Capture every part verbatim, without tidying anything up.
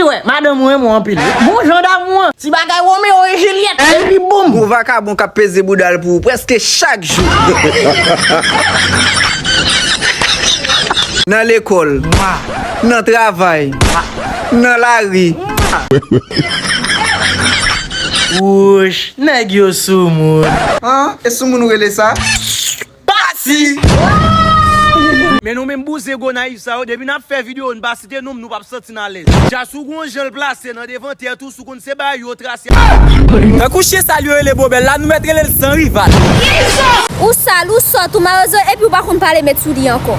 Wè, madanm ou renmen w anpil. Bon jan damou an. Ti bagay Romeo e Jilyèt. Epi boum. Gon vakabon k ap peze bouda l pou ou prèske chak jou. Nan lekòl. Nan travay. Nan lari. Wouch, nèg yo soumoun. An, e soumoun ou rele sa? Pati! Men nou menm bouzen Gonayiv sa yo, depi n ap fè videyo, n pa site non m, nou p ap santi n alèz. Dja si w gon jan l plase nan devan tèt ou, si w konn se bagay yo trase. Tankou chyen sal yo rele Bobèl la, nou mèt rele l san rival. Ou sal, ou sòt, ou mawozo, epi ou pa konn pale met sou li ankò.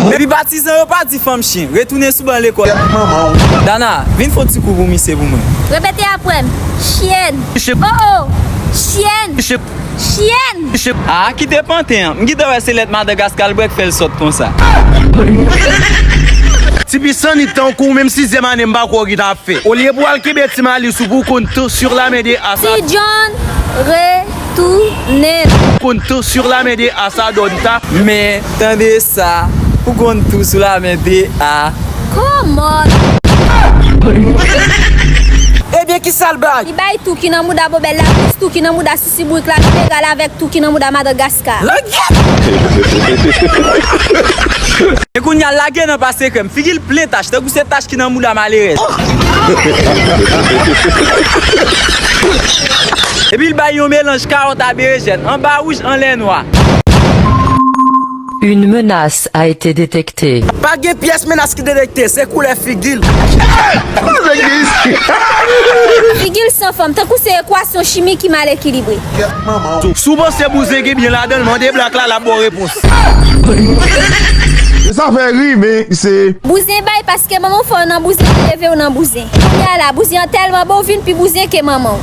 Depi patizan yo pa di fanm chyen, retounen sou ban lekòl. Dana, vin fè yon ti kou pou misye pou mwen. Repete apre m. Chyèn. Oh oh. Chyèn. Chyèn. Ah, kite panten an. M gentan wè se lèt Madagaska l bwè k fè l sòt konsa. Ti pisanit tankou w, menm sizyèm ane m pa kwè w gentan ap fè. Olye pou w al kenbe ti malis ou pou w konn t sur la men de a sa. Ti John, retounen. Konn t sur la men de a sa dòn ta. Men, tande sa, pou konn t sou la men de a. Kòman? Ebyen, ki sa l bay? Li bay tou ki nan mouda Bobèl la, plis tou ki nan mouda Sisi Bourik la, ki egal avèk tou ki nan mouda Madagaska. Langyèt! E kounye a, lage nan pase krèm. Figi l plen tach, tankou se tach ki nan mouda malerèz. Epi l bay yon melanj kawòt a berejèn, anba wouj, anlè nwa. Une menace a été détectée. Pa gen pyès menas ki detekte, se koulè figi l. Figi l san fòm, tankou se ekwasyon chimik ki mal ekilibre. Si w panse bouzen gen byen ladan l, mande blak la, l ap ba w repons. Sa fè ri, men se. Bouzen bay paske manman w fè w nan bouzen, li leve w nan bouzen. Kounye a la, bouzen an tèlman bon, w vin pi bouzen ke manman w.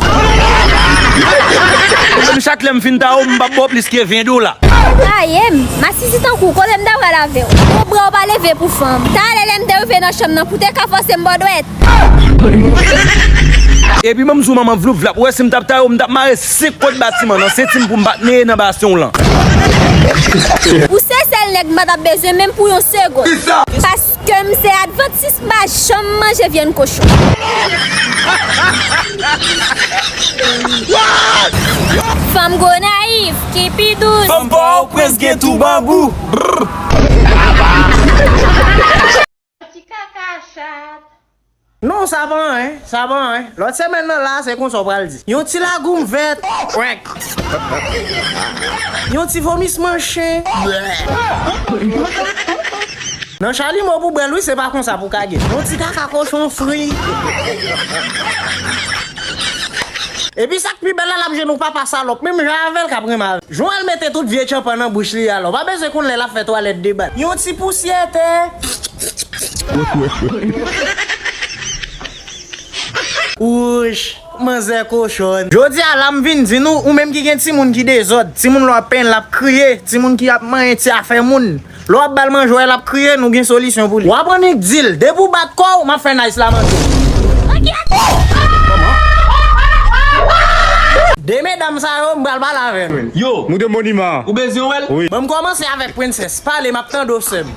Menm chak lè m fin ta ou, m p ap ba w plis ke ven dola. Taye m, masizi tankou w, kote m ta pral avè w? Yon bra w pa leve pou fanm. Talè lè m te rive nan chanm nan, pou te ka fòse m ba w dwèt. Epi ban m di w manman vloup vlap, ou wè si m t ap taye w, m t ap mare senk pòt batiman nan senti m pou m pa t neye nan basyon w lan. Ou se sèl nèg m pa t ap bezwen menm pou yon segonn. Paske m se advantis, m pa janm manje vyann kochon. Fanm Gonayiv ki pi dous. Fanm Pòtoprens gen tou banbou. Brr. Ti kaka chat. Non, sa pa anyen, sa pa anyen. Lòt semèn nan la, se konsa w pral di. Yon ti lagoum vèt. Kwèk. Yon ti vomisman chen. Nan chalimo pou bwè l, wi, se pa konsa pou kage. Yon ti kaka kochon fri. Epi sa k pi bèl la, l ap jwenn yon papa salòp, menm jan avè l k ap renmen avè l. Jan w al mete tout vye tyanpan nan bouch li a la, w pa bezwen konn lè l ap fè twalèt de bal. Yon ti pousyè tè. Wouch, manzè kochòn. Jodi a la m vin di nou, ou menm ki gen timoun ki dezòd, timoun lè w ap penyen l ap kriye, timoun ki ap manyen ti afè moun, lè w ap ba l manje w wè l ap kriye, nou gen solisyon pou li. W ap annik di l, depi w bat kò w, m ap fè Nice la manje w. De medam sa yo, m pral pale avè nou. Yo, Moude Moniman. Ou bezwen wè l? Wi. Ban m kòmanse avèk Prensès. Pale, m ap tande w, sè m.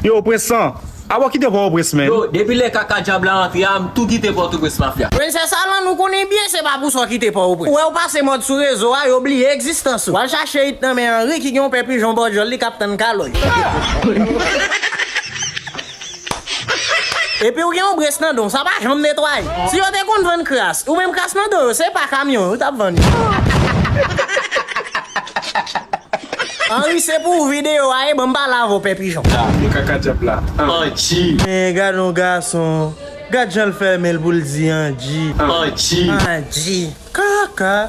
Yo, Prens lan. Abò, kite Pòtoprens, men. Yo, depi lè kaka dyab la antre a, m tou kite Pòtoprens, mafya. Prensès Alan, nou konnen byen se pa pou sa w kite Pòtoprens. Ou wè w pase mòd sou rezo a, yo bliye egzistans ou. W al chache it nan men Anri ki gen yon pè pijon bò djòl li k ap tann kaloy. Epi w gen yon brès nan don, sa pa janm netwaye. Si yo te konn vann kras, ou menm kras nan do yo, se pa kamyon yo t ap vann yo. Anri, se pou ou videyo a ye, ban m pale avè w, pè pijon. Yo kaka dyab la. Anji. Men gade yon gason. Gad jan l fèmen l pou l di Anji. Anji. Anji. Kaka.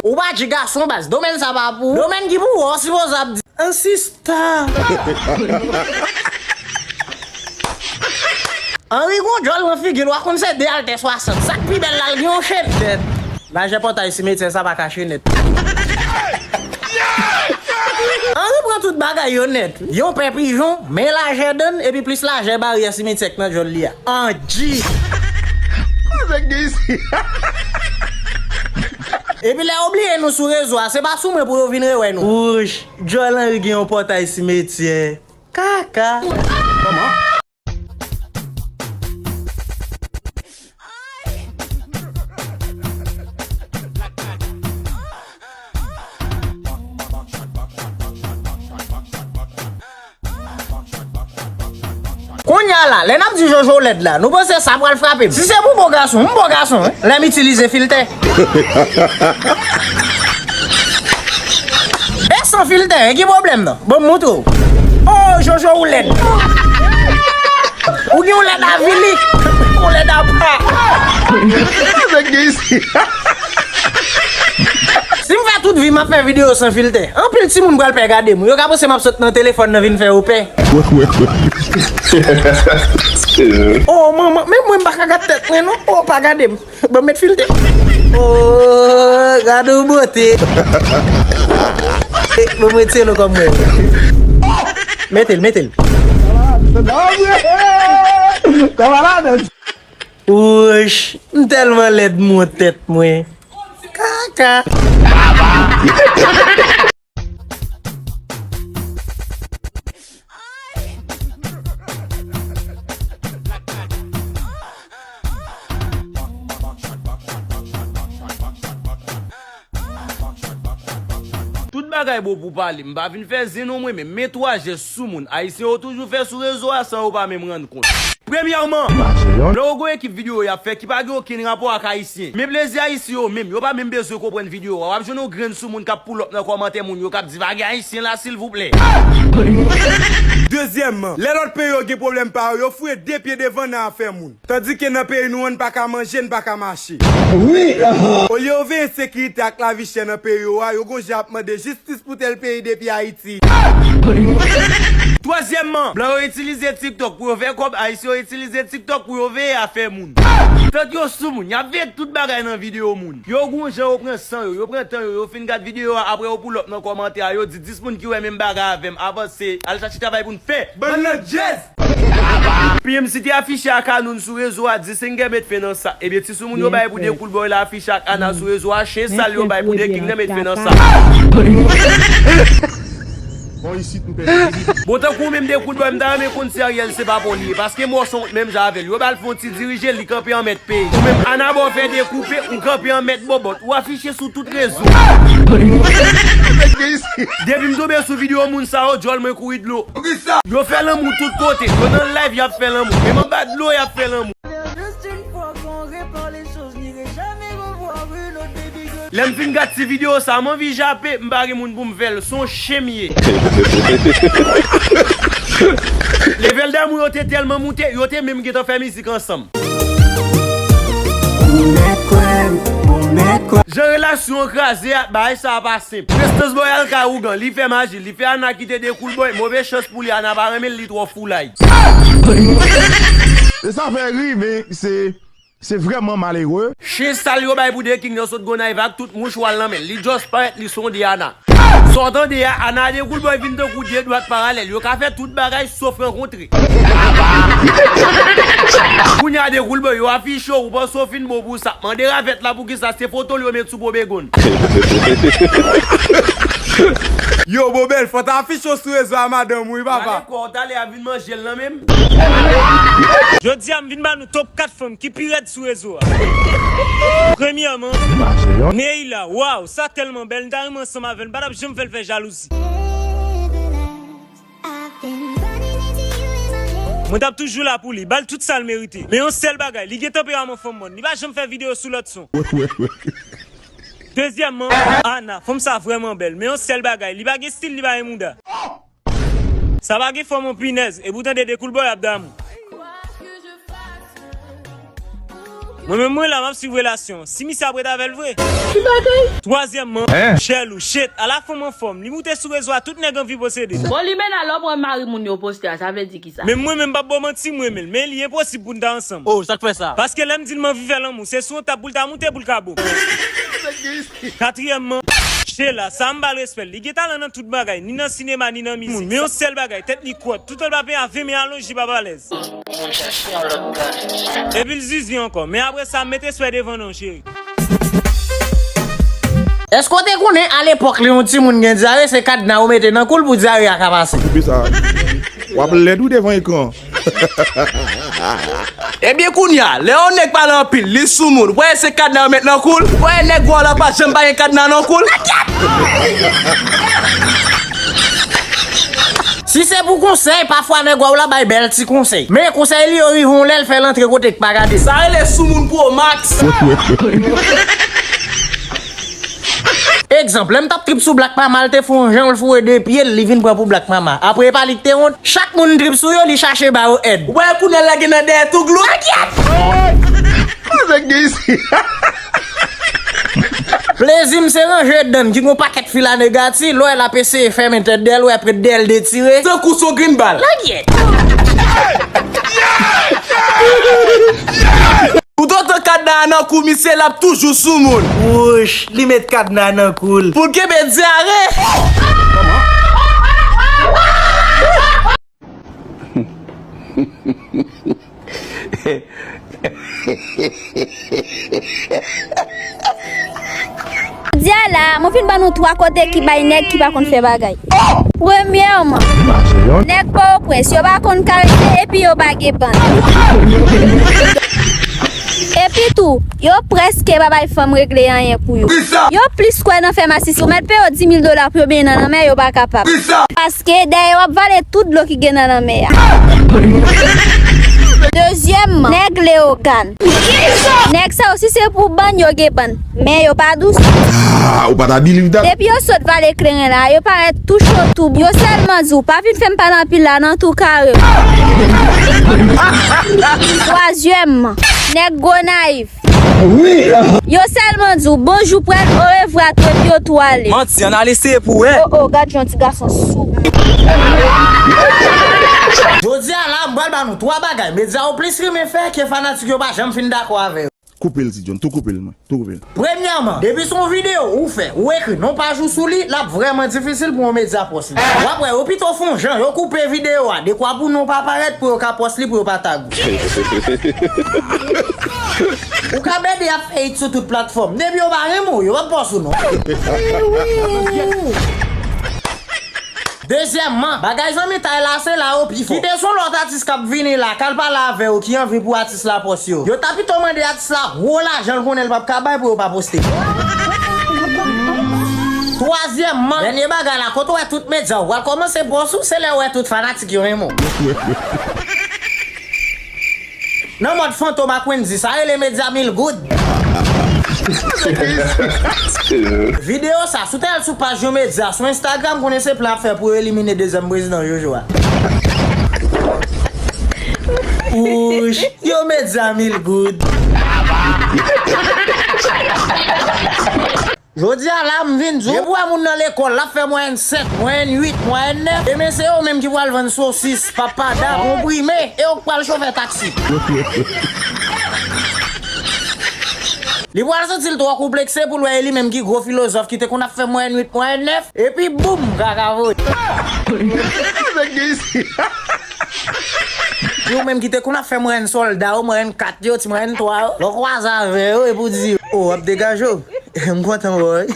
Ou pa di gason baz. Domèn sa pa pou ou. Domèn ki pou ou, ou sipoze ap di. An sista. Anri gon djòl nan figi l, w a konn se de altè swasant. Sa k pi bèl la, l gen yon chenn tèt. Lajè pòtay simetyè sa pa kache nèt. Anri pran tout bagay yo nèt. Yon pè pijon, men lajè dann, epi plis lajè baryè simetyè k nan djòl li a. Anji. Kote k gen isi? Epi lè yo bliye nou sou rezo a, se pa sou mwen pou yo vin rewè nou. Wouch, Joel Henry gen yon pòtay simetyè. Kaka. Kounye a la, lè n ap di Jojo lèd la, nou panse sa pral frape m? Si se pou bo gason, m bo gason, wi. Lè m itilize filtè. E san filtè, e ki pwoblèm nan? Bon, m montre w. Oh, Jojo, ou lèd. Ou gen yon lèd avili. Yon lèd apa. Nèg gen isi. Si m fè tout vi m ap fè videyo san filtè, anpil timoun pral pè gade m. Yo ka panse m ap sot nan telefòn nan vin fè yo pè. Oh, manman, men mwen m pa ka gad tèt mwen non. Oh, pa gade m. Bon, met filtè. Oh, gade yon bote. Bon, mwen tye lo kòm mwen. Mete l, mete l. Wouch, m tèlman lèd mwen tèt mwen. Kaka. Tout bagay bon pou pale, m pa vin fè zen non mwen menm, men twa jès sou moun, ayisyen yo toujou fè sou rezo a san yo pa menm rann kont. Premyèman, blan yo gon ekip videyo y ap fè ki pa gen okenn rapò ak ayisyen. Men plezi ayisyen yo menm, yo pa menm bezwen konprann videyo a. W ap jwenn yon grenn sou moun k ap pull up nan kòmantè moun yo k ap di pa gen ayisyen la silvouplè. Dezyèmman, lè lòt peyi yo gen pwoblèm pa yo, yo foure de pye devan nan afè moun. Tandike nan peyi nou an, n pa ka manje, n pa ka mache. Olye yo veye sekirite ak lavi chè nan peyi yo a, yo gon jan ap mande jistis pou tèl peyi depi Ayiti. Twazyèmman, blan yo itilize TikTok pou yo fè kòb, ayisyen yo itilize TikTok pou yo veye afè moun. Tank yo sou moun, y ap veye tout bagay nan videyo moun. Yo gon jan yo pran san yo, yo pran tan yo, yo fin gad videyo a, apre yo pull up nan kòmantè a, yo di dis moun ki wè menm bagay avè m, avanse, al chache travay pou n fè. Bann nan djèz! P M C te afiche ak Anoun sou rezo a, di Sengè met fen nan sa. Ebyen, ti soumoun yo bay pou Dekoulbòy la afiche ak Ana sou rezo a, chen sal yo bay pou De King nan met fen nan sa. Bon, tankou ou menm Dekoulbòy, m ta renmen konn si Ariel se pa pa w li ye, paske mò son menm jan avè l. Yo ba l fè yon ti dirije, li kanpe an mèt peyi. Ou menm Ana ba w fè dekoupe, ou kanpe an mèt bòbòt. Ou afiche sou tout rezo. Depi m tonbe sou videyo moun sa yo, djòl mwen kouri dlo. Yo fè lanmou tout kote. Yo nan live, y ap fè lanmou. Menm anba dlo, y ap fè lanmou. Lè m fin gad ti videyo sa, m anvi jape, m pa gen moun pou m fè l. Se yon chen m ye. Level damou yo te tèlman moute, yo te menm gentan fè mizik ansanm. Jan relasyon an kraze a, bagay sa a pa senp. Prestans Bòy al kay ougan, li fè maji, li fè Ana kite Dekoulbòy, move chans pou li, Ana pa renmen l, li twò foulay. E sa fè ri, men se, se vrèman malere. Chen sal yo bay pou De King nan sot Gonayiv ak tout mouchwa l nan men l, li just parèt, li sonde Ana. Sa w tande a, Ana a Dekoulbòy vin tankou de dwat paralèl. Yo ka fè tout bagay sof rankontre. Kounye a Dekoulbòy, yo afiche w, ou panse w fin bon pou sa. Mande Ravèt la poukisa se foto l yo met sou po begonn. Yo, Bobèl, fò w ta afiche w sou rezo a madanm ou, wi, papa. Gade kò w, talè a vin manje l nan menm. Jodi a, m vin ba nou top kat fanm ki pi rèd sou rezo a. Premyèman, Neila. Waw, sa tèlman bèl, m ta renmen ansanm avè l, m pa t ap janm fè l fè jalouzi. Mwen t ap toujou la pou li, ba l tout sa l merite. Men yon sèl bagay, li gen tanperaman fanm mòn, li pa janm fè videyo sou lòt son. Dezyèmman, Ana, fanm sa vrèman bèl, men yon sèl bagay, li pa gen stil, li pa gen mouda. Sa pa gen fòm yon pinèz, epi w tande Dekoulbòy ap damou. Mwen menm mwen la, m ap swiv relasyon. Si misye ap ret avè l vre. Ki bagay? Twazyèmman, Chèlou, shit, ala fanm anfòm. Li moute sou rezo a, tout nèg anvi posede l. Bon, Limena, lè w pran mari moun yo poste a, sa vle di kisa? Men mwen menm, m p ap ba w manti, m renmen l. Men li enposib pou n ta ansanm. Oh, sa k fè sa? Paske lè m di l m anvi fè lanmou, se sou yon tab pou l ta moute pou l ka bo m. Katriyèmman, Sheila, sa m ba l respè l. Li gen talan nan tout bagay, ni nan sinema, ni nan mizik. Men yon sèl bagay, tèt li kwòt. Tout an l pa peye a ven men alonj, li p ap alèz. Epi l zizi ankò. Men apre sa, mete swè devan non, cheri. Èske w te konnen alepòk lè yon timoun gen dyare, se kadna yo mete nan kou l pou dyare a ka pase? Koupe sa. W ap lèd wi devan ekran. Ebyen kounye a, lè yon nèg pale anpil, li soumoun, ou kwè se kadna yo met nan kou l? Ou kwè nèg gwo la pa janm pa gen kadna nan kou l? Si se pou konsèy, pafwa nèg gwo la bay bèl ti konsèy. Men konsèy li yo rive yon lè l fè l antre kote k pa gade. Sa rele soumoun pro max. Egzanp, lè m t ap trip sou Black Mama, l te fè yon jan l foure de pye l, li vin pran pou Black Mama. Apre e pa li k te wont, chak moun trip sou yo, li chache ba yo èd. Ou wè kounye a l lage nan dèyè tou glou. Plezi m se ranje dan n ki gon pakèt fil a negati, lè w wè l ap eseye fèmen tèt dèyè l, ou wè prèt dèyè l detire. Tankou son grenn bal. Lagyèt! Toutotan kadna a nan kou misye, l ap toujou soumoun. Wouch, li met kadna a nan kou l. Pou l kenbe dyare. Jodi a la, mwen fin ban nou twa kote ki bay nèg ki pa konn fè bagay. Premyèman, nèg Pòtoprens, yo pa konn karese epi yo pa gen bann. Epi tou, yo prèske pa bay fanm regle anyen pou yo. Yo plis kwè nan fè masis. Ou mèt peye yo dis mil dola pou yo benyen nan lanmè, yo pa kapab. Paske dèyè yo ap vale tout dlo ki gen nan lanmè a. Dezyèmman, nèg Leyogàn. Nèg sa yo, si se pou bann, yo gen bann. Men yo pa dous. Ah, ou pa ta believe that? Depi yo sot vale kleren la, yo parèt tou cho tou. Yo sèlman di w, pa vin fè m pale anpil la, nan tou kare. Twazyèmman, nèg Gonayiv. Yo sèlman di w bonjou prèt, orevwa tou, epi yo tou ale. Manti, ann al eseye pou wè. Oh, oh, gad jan ti gason sou. Jodi a la, m pral ba nou twa bagay medya yo plis renmen fè ke fanatik yo pa janm fin dakò avè yo. Koupe l, Ti John, tou koupe l, mwen. Tou koupe l. Premyèman, depi se yon videyo ou fè, ou ekri non paj ou sou li, l ap vrèman difisil pou yon medya pòs li. W ap wè, yo pito fè yon jan, yo koupe videyo a, dekwa pou non pa parèt, pou yo ka pòs li, pou yo pa tag ou. Ou ka bède ap fè it sou tout platfòm. Depi yo pa renmen w, yo p ap pòs ou non. Dezyèmman, bagay zanmitay la, se la yo pi fò. Kite se yon lòt atis k ap vini la, k al pale avè yo, ki anvi pou atis la pòs yo. Yo ta pito mande atis la gwo lajan l konnen l p ap ka bay pou yo pa poste. Twazyèmman, dènye bagay la, kote w wè tout medya, w al kòmanse pòs ou, se lè w wè tout fanatik yo renmen w. Nan mòd fantom ak Wendy, sa rele medya mil goud. Videyo sa, si w te al sou paj yon medya, sou Instagram, konnen se plan y ap fè pou yo elimine dezyèm prezidan Jojo a. Wouch, yo medya mil goud. Jodi a la, m vin di w, depi w wè moun nan lekòl, l ap fè mwayèn sèt, mwayèn uit, mwayèn nèf, ebyen se yo menm ki pral vann sosis, papada, konprime, e yo k pral chofè taksi. Li pral santi l twò konplekse pou l wè e li menm ki gwo filozòf ki te konn ap fè mwayèn uit, mwayèn nèf, epi boum, kaka voye. Yo menm ki te konn ap fè mwayèn sòlda yo, mwayèn kat yo, ti mwayèn twa yo, lè w kwaze avè yo, epi w di, o, w ap degaje w. M kontan wè w wi.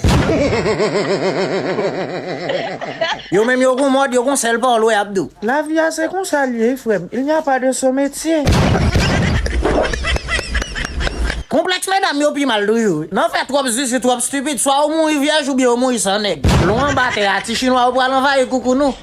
Yo menm yo gon mòd, yo gon sèl pawòl, wi, Abdou. Lavi a se konsa l ye, frè m. Il n'y a pas de sot métier. Konplèks medam yo pi mal toujou wi. Nan fè twòp zuzu, twòp stipid, swa ou mouri vyèj oubyen ou mouri san nèg. Lon anba tè a, ti chinwa yo pral anvayi koukoun ou.